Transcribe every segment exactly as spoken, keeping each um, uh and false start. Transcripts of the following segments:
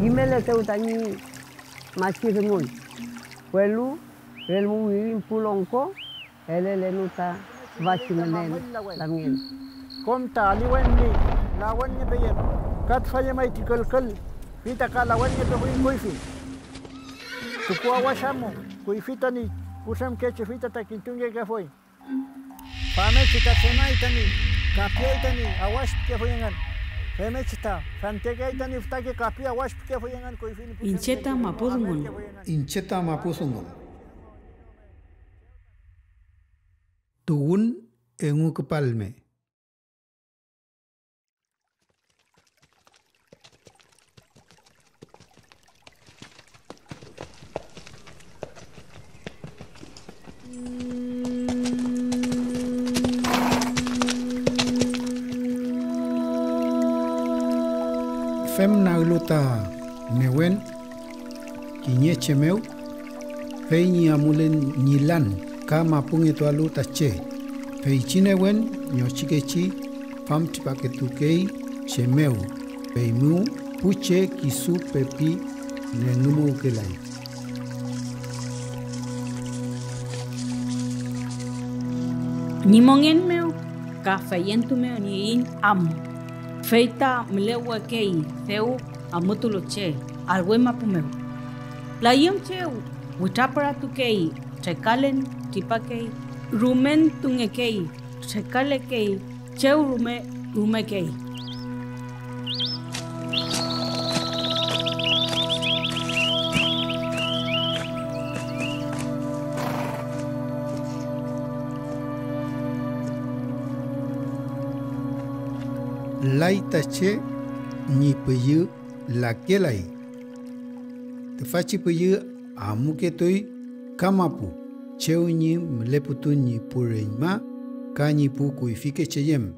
Kimeletew tañi machi dungun, welu relmu wirin pu longko elelenu ta tüfachi ngünen lamngen. Kom ta aliwen ñi lawenngepeyem, ka tüfa llemay ti külkül, fey ta ka lawenngepefuy kuyfi. Tukuawash amu, kuyfi tañi putremkeche, fey ta, ta kintungekefuy. Famngechi ta tremay tañi kapiay tañi awash pikefuy engün. Femngechi ta fentekeay tañi fütake kapi awash pikefuy engün kuyfi ñi pu Iñche ta mapu dungun. Iñche ta mapu dungun. Tuwün engu küpalme. Fem naglu ta newen kiñe che mew, fey ñi amulen ñi lan ka mapungetualu ta che, feychi newen ñochikechi famtripaketukey che mew, feymew pu che kisu pepi nengümuwkelay. Ñi mongen mew ka feyentu mew ñi iñ am, fey ta mülewekey dew amutulu che alwe mapu mew. Layüm chew witrapüratukey, trekalen tripakey, rumentungekey, trekalekey, chew rume rumekey. Lay ta che ñi püllü lakelay. Tüfachi püllü amuketuy ka mapu, chew ñi müleputun ñi pu reñma ka ñi pu kuyfike cheyem,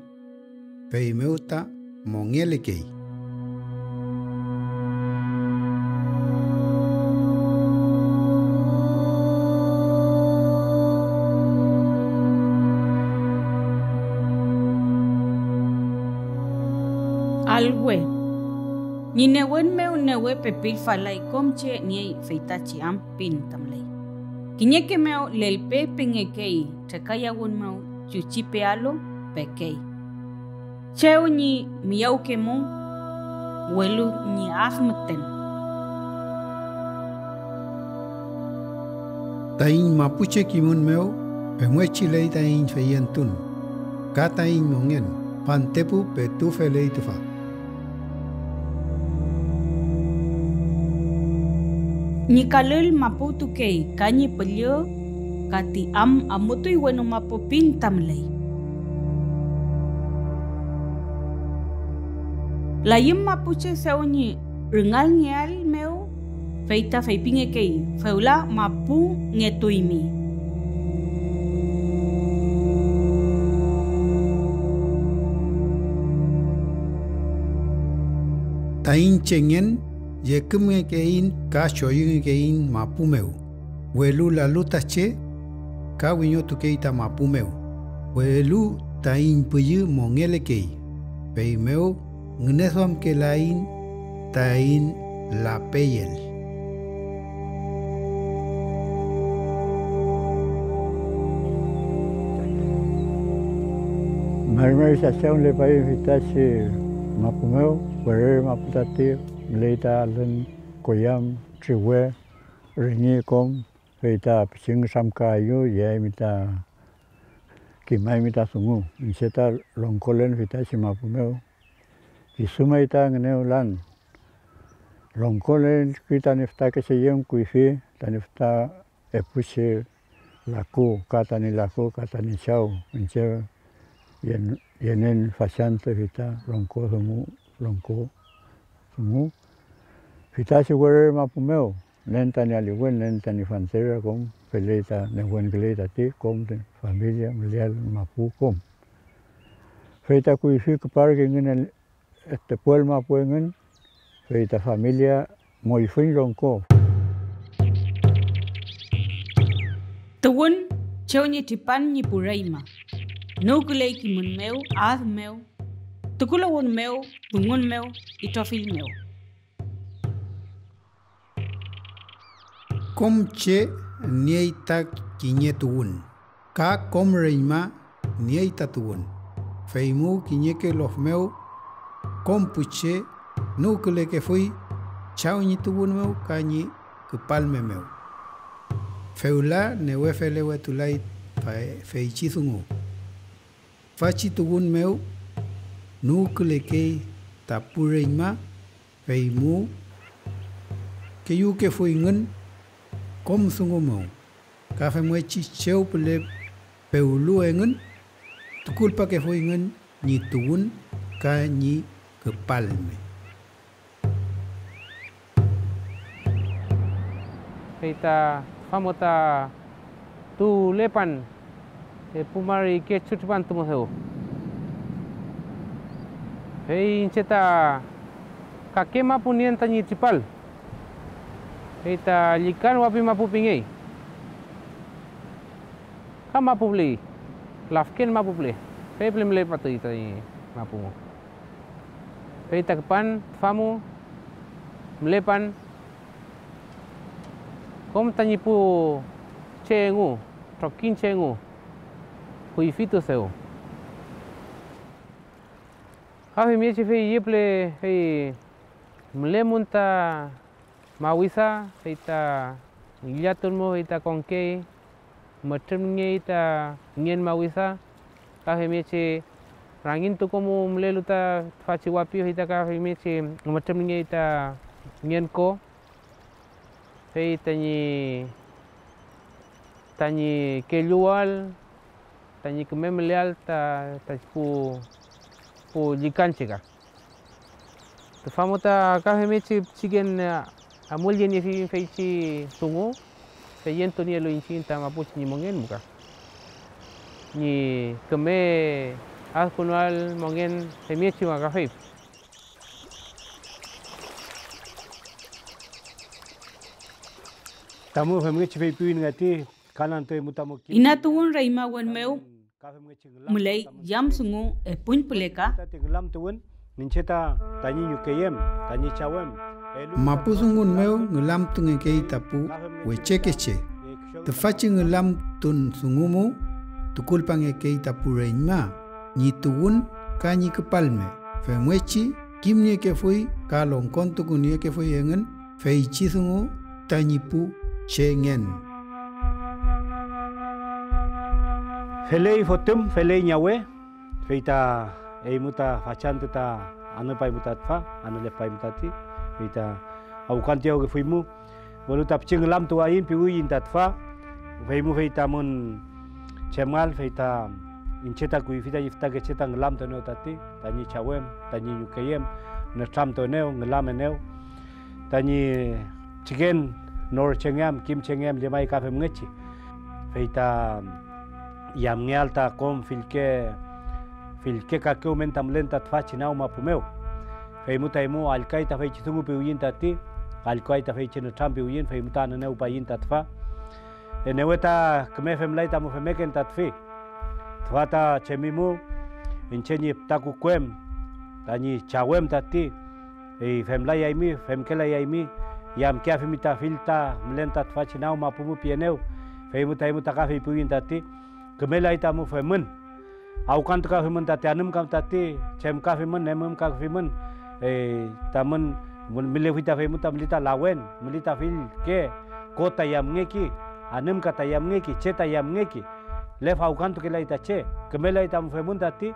feymew ta mongelekey. Alwe. Ñi newen mew newe pepilfalay kom che niey feytachi am pin ta müley. Kiñeke mew lelpe pingekey, trekayawün mew chuchi pealu pekey. Chew ñi miyawkemum, welu ñi ad müten. Taiñ mapuche kimün mew femngechi ley taiñ feyentun ka taiñ mongen, fantepu petu feley tüfa. Ñi kalül mapuwtukey ka ñi püllü ka ti am amutuy wenu mapu pin ta müley. Layüm mapuche dew ñi rüngalngeael mew, fey ta feypingekey: fewla mapungetuymi. Taiñ chengen llekümngekeiñ ka choyüngekeiñ mapu mew, welu lalu ta che ka wiñotukey ta mapu mew, welu taiñ püllü mongelekey, feymew ngüneduamkelaiñ taiñ lapeyel. Mermeri chachawülepaiñ feytachi mapu mew, werere mapu tati müley ta alün, koyam, triwe, rüngi, kom, fey ta pichi nütramkaayu, yeaymi ta, kimaymi ta dungu. Iñche ta longkolen feytachi mapu mew, kisu may ta ngünewlan. Longkolen ki tañi fütakeche yem kuyfi, tañi füta epuchi laku, ka tañi laku, ka tañi chaw, iñche yen-, yenen fachantü fey ta longko dungu, longko dungu. Feytachi werere mapu mew, nen tañi aliwen, nen tañi fantera, kom feley ta newenküley tati, kom ti familia müleael mapu kom. Fey ta kuyfi küparkengün el-, este, puel mapu engün, fey ta familia moyfüñ longko. Tuwün chew ñi tripan ñi pu reñma, nüwküley kimün mew, ad mew, tukulawün mew, dungun mew, itrofill mew. Kom che niey ta kiñe tuwün, ka kom reñma niey ta tuwün. Feymu kiñeke lof mew kom pu che nüwkülekefuy Chaw ñi tuwün mew ka ñi küpalme mew. Fewla newe felewetulay fa-, feychi dungu. Tüfachi tuwün mew nüwkülekey ta pu reñma, feymu keyükefuyngün kom dungu mew, ka femngechi chew püle pewlu engün, tukulpakefuyngün ñi tuwün ka ñi küpalme. Fey ta tüfa mo ta tuwlepan, e, pu mari kechu tripantu mew. Fey iñche ta kake mapu nien tañi tripal, fey ta Llükan wapi mapu pingey. Ka mapu püle, lafken mapu püle, fey püle mülepatuy tañi mapu mo. Fey ta küpan tüfa mu mülepan kom tañi pu che engu, trokiñche engu, kuyfitu dew. Ka femngechi fey üye püle fey mülemün ta mawisa, fey ta ngillatun mo, fey ta konkey, mütrümngey ta ngen mawisa, ka femngechi rangiñtuku mu mülelu ta tüfachi wapi, fey ta ka femngechi mütrümngey ta ngen ko, fey tañi, tañi kelluwal, tañi küme müleael ta, ta pu, pu llükanche ka. Tüfa mo ta ka femngechi pichiken amulyeniefiñ feychi dungu, feyentunielu iñchiñ ta mapuche ñi mongen müka, ñi küme adkünuael mongen femngechi ma kafey. Tamu femngechi feypiwin ngati, ka nantu emu tamu kim. Inatuwün reñmawen mew müley yam dungu epuñ püle ka. Tati ngülamtuwün, iñche ta tañi ñukeyem, tañi chawem, elu ta mapudungun mew ngülamtungekey ta pu wechekeche. Tüfachi ngülamtun dungu mu tukulpangekey ta pu reñma ñi tuwün ka ñi küpalme, femngechi kimniekefuy ka longkontukuniekefuy engün feychi dungu tañi pu che ngen. Feley fotüm, feley ñawe, fey ta eymu ta fachantü ta anüpaymu ta tüfa, anülepaymu tati, fey ta awkantiyawkefuymu, welu ta pichi ngülamtuwayiñ piwiyiñ ta tüfa, feymu fey tamün chemal, fey ta iñche ta kuyfi tañi fütakeche ta ngülamtuenew tati, tañi chawem, tañi ñukeyem, nütramtuenew, ngülamenew. Tañi pichiken norchengeam, kimchengeam llemay ka femngechi, fey ta yamngeael ta kom fillke, fillke kake omen ta mülen ta tüfachi nag mapu mew. Feymu ta eymu allküay ta feychi dungu piwiyiñ tati, allküay ta feychi nütram piwiyiñ, feymu ta anünewpayiñ ta tüfa. Enewe ta küme femlay tamu femmeken ta tüfi. Tüfa ta chemimu, iñche ñi füta kukuem, tañi chawem tati, fey femlayaymi, femkelayaymi, yamkeafimi ta fill ta mülen ta tüfachi nag mapu mu pienew, feymu ta eymu ta ka feypiwiyiñ tati, kümelay tamu femün. Awkantukafimün tati anümka tati, chemkafimün, emümkakafimün, eh, tamün mü-, mülefuy ta feymu ta müli ta lawen, müli ta fillke, ko ta yamngeki, anümka ta yamngeki, che ta yamngeki. Lef awkantukelay ta che, kümelay tamu femün tati,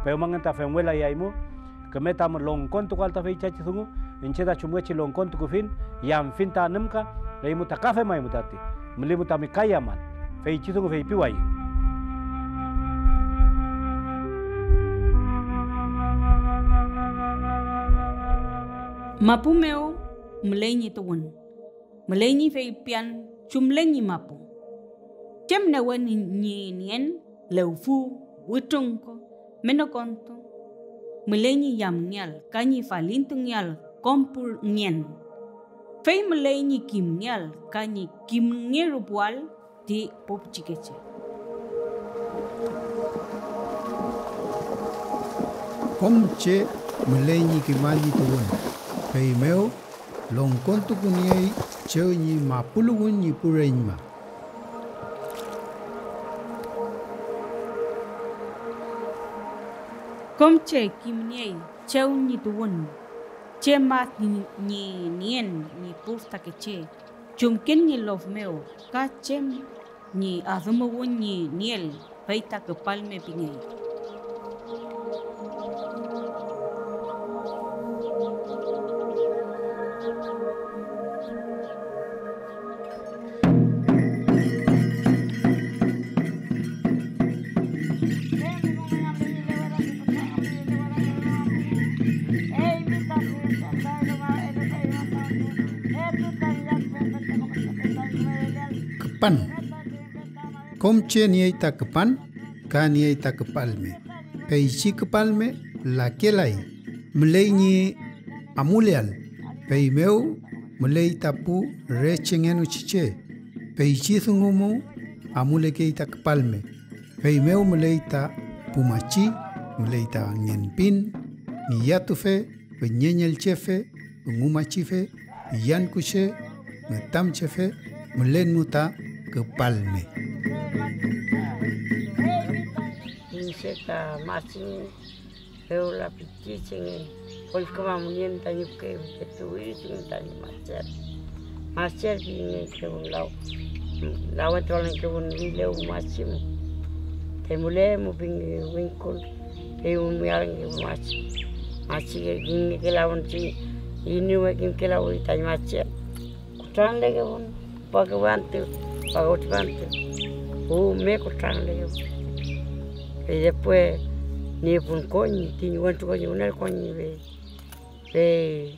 pewmangen ta femwelayaymu, küme tamu longkontukuael ta feychachi dungu, iñche ta chumngechi longkontukufiñ, yamfiñ ta anümka, eymu ta ka femaymu tati, mülimu tami ka yamal, feychi dungu feypiwayiñ. Mapu mew müley ñi tuwün. Müley ñi feypian chumlen ñi mapu. Chem newe ñi, ñi nien lewfu, wütrunko, menokontu, müley ñi yamngeael ka ñi falintungeael kom pu ngen. Fey müley ñi kimngeael ka ñi kimngerupuael ti pu pichikeche. Kom che müley ñi kimal ñi tuwün, feymew longkontukuniey chew ñi mapuluwün ñi pu reñma. Kom che kimniey chew ñi tuwün, chem ad ñi nien ñi pu fütakeche, chumken ñi lof mew ka chem ñi adümuwün ñi nieel, fey ta küpalme pingey. Küpan. Kom che niey ta küpan, ka niey ta küpalme. Feychi küpalme lakelay, müley ñi amuleael, feymew müley ta pu re chengenuchi che. Feychi dungu mu amulekey ta küpalme, feymew müley ta pu machi, müley ta ngenpin, ngillatufe, püñeñelchefe, dungumachife, iyankuche, ngütamchefe, mülen mu ta küpalme. Iñche ta machi fewla pichichengen, kollküma mongen tañi pichike petu wiritungen tañi machiael. Machiael pingekewün law, lawentualngekewün wilew machi mu. Te mülemu pinge wingkul, fey wünwiarngekewün machi. Machi kimngekelawün chi inüwe kimkelawi tañi machiael. Kutranlekewün, pakewün antü, pakew tripantu, rume kutranlekewün. Fey después niepun koñi, kiñe wentru koñi, wünel koñi, fey, fey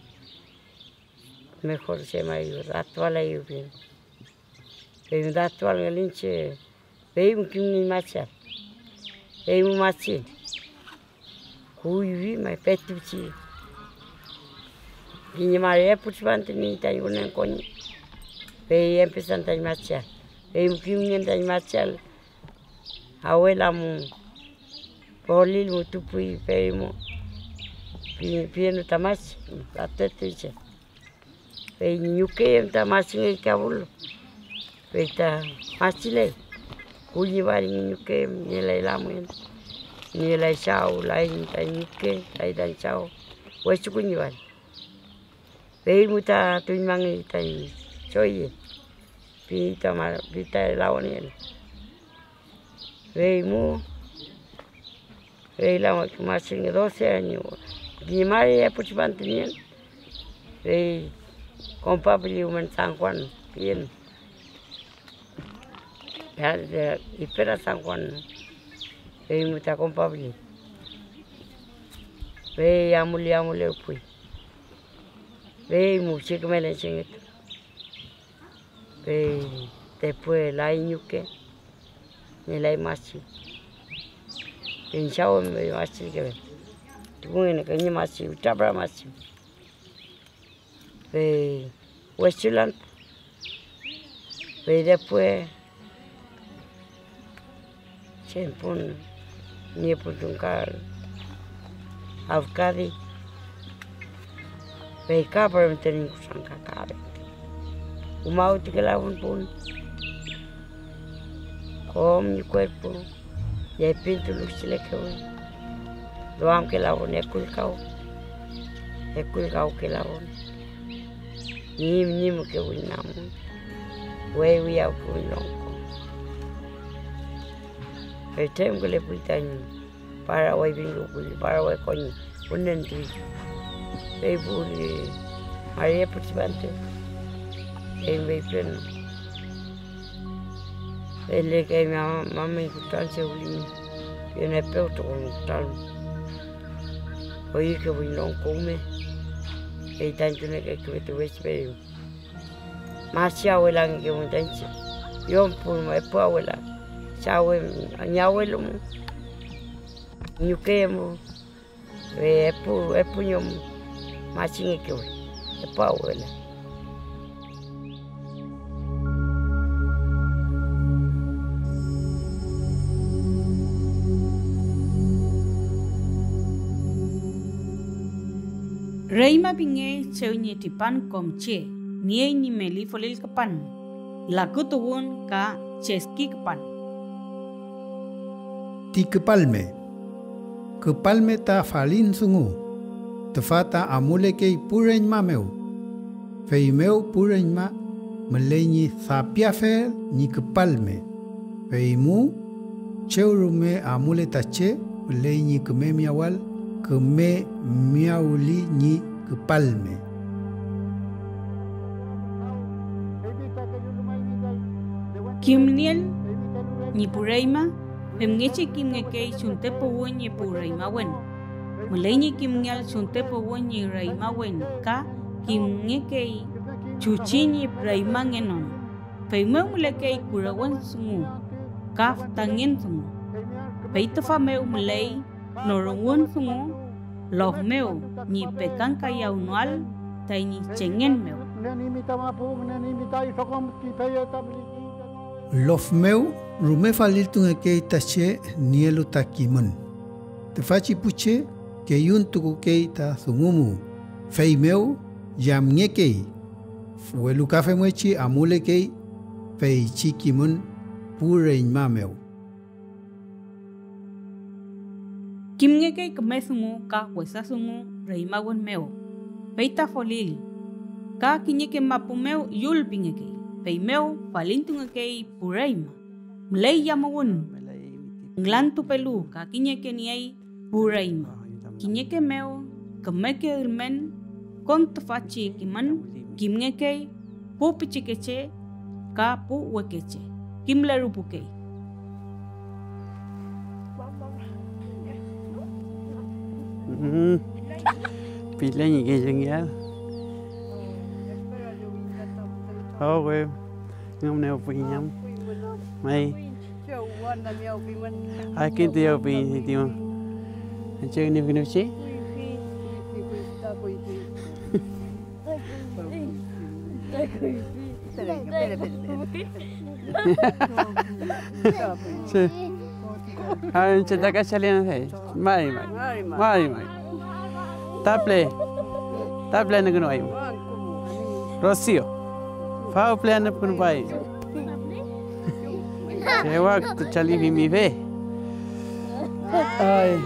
mejor se may datualayu pin. Fey datualngelu iñche, fey mu kimniñ machiael, fey mu machi. Kuyfi may petuchi kiñe mari epu tripantu niey tañi wünen koñi, fey empesan tañi machiael, fey kimngen tañi machiael, awela mu, polil mu tupuy, fey mu pi-, pienu ta machi, ta tetuy che. Fey ñi ñuke em ta machingey kabulu, fey ta machiley. Kulliwal ñi ñuke em, nielay lamngen, nielay chaw, lay tañi ñuke, lay tañi chaw, wechukulliwal. Fey mu ta tuñmangey tañi choye, pi ta ma-, pi ta lawnielu. Fey mu, fey la machinge doce año, kiñe mari epu tripantu nien, fey kompapilli rumen San Juan pien, ya, ya, Ispera San Juan, fey mu ta kompapilli, fey amuli, amulerpuy, fey mu che küme lenchengetuy. Fey después lay ñuke, ngelay machi. Fey ñi chaw em machi kebe, tukungen kiñe machi, witrapüra machi. Fey wechulan, fey después Chem pun niepun chumkal Afkadi, fey ka pürümten ñi kutrankakawe. Umawtukelafun pun kom ñi kuerpu, yepintulu chilekewün, duamkelafun ekulkaw, ekulkawkelafun. Ñim ñimkewün namun, wey wiyawkewün longko. Fey tremkülepuy tañi Paraguay pingelu pülli, Paraguay koñi wünentuy. Fey puwli mari epu tripantu, fey feypin, fey lekey mamay kutran chew liñi, pinepew tukuñ kutran. Oyükewün longko rume, fey ta entuniekefuy tüfeychi peyu. Machi awelangekewün ta iñche, yom pun epu awela, chaw em, ñi awelu mu, ñuke mu, fey epu, epu ñom machingekefuy, epu awela. Reñma pingey chew ñi tripan kom che niey ñi meli folil küpan, lakütuwün ka cheski küpan. Ti küpalme. Küpalme ta falin dungu, tüfa ta amulekey pu reñma mew. Feymew pu reñma müley ñi dapiafel ñi küpalme, feymu chew rume amule ta che müley ñi küme miyawal, küme miyawli ñi küpalme. Kimnieel ñi pu reñma femngechi kimngekey chunte puwün ñi pu reñmawen. Müley ñi kimngeael chunte puwün ñi reñmawen ka kimngekey chuchi ñi reñmangenon. Feymew mülekey kurewün dungu ka fütangen dungu. Fey tüfa mew müley norüwün dungu lof mew ñi pekankayaewnoael tañi chengen mew. Lof mew rume faliltungekey ta che nielu ta kimün. Tüfachi pu che keyuntukukey ta dungu mu, feymew yamngekey, welu ka femngechi amulekey feychi kimün pu reñma mew. Kimngekey küme dungu ka wesa dungu reñmawün mew, fey ta folil, ka kiñeke mapu mew yul pingekey, feymew falintungekey pu reñma. Müley yamuwün, ngülantupelu ka kiñeke niey pu reñma. Kiñeke mew kümeke ülmen, kom tüfachi kimün kimngekey pu pichikeche ka pu wekeche, kimlerupukey. Mm. Pile ñi kellengeael. Oh, we. Ngümnew puiñam. May. Akin tu yaw puiñ ti mo. Anche ni kinu chi. Sí. Ay, anche ta kachalian fe. May, may. May, may. Taple. Taple anükünuwayu. Rocío. Fawple anükünuwayu. Chewak tu chalifimi fe. Ay.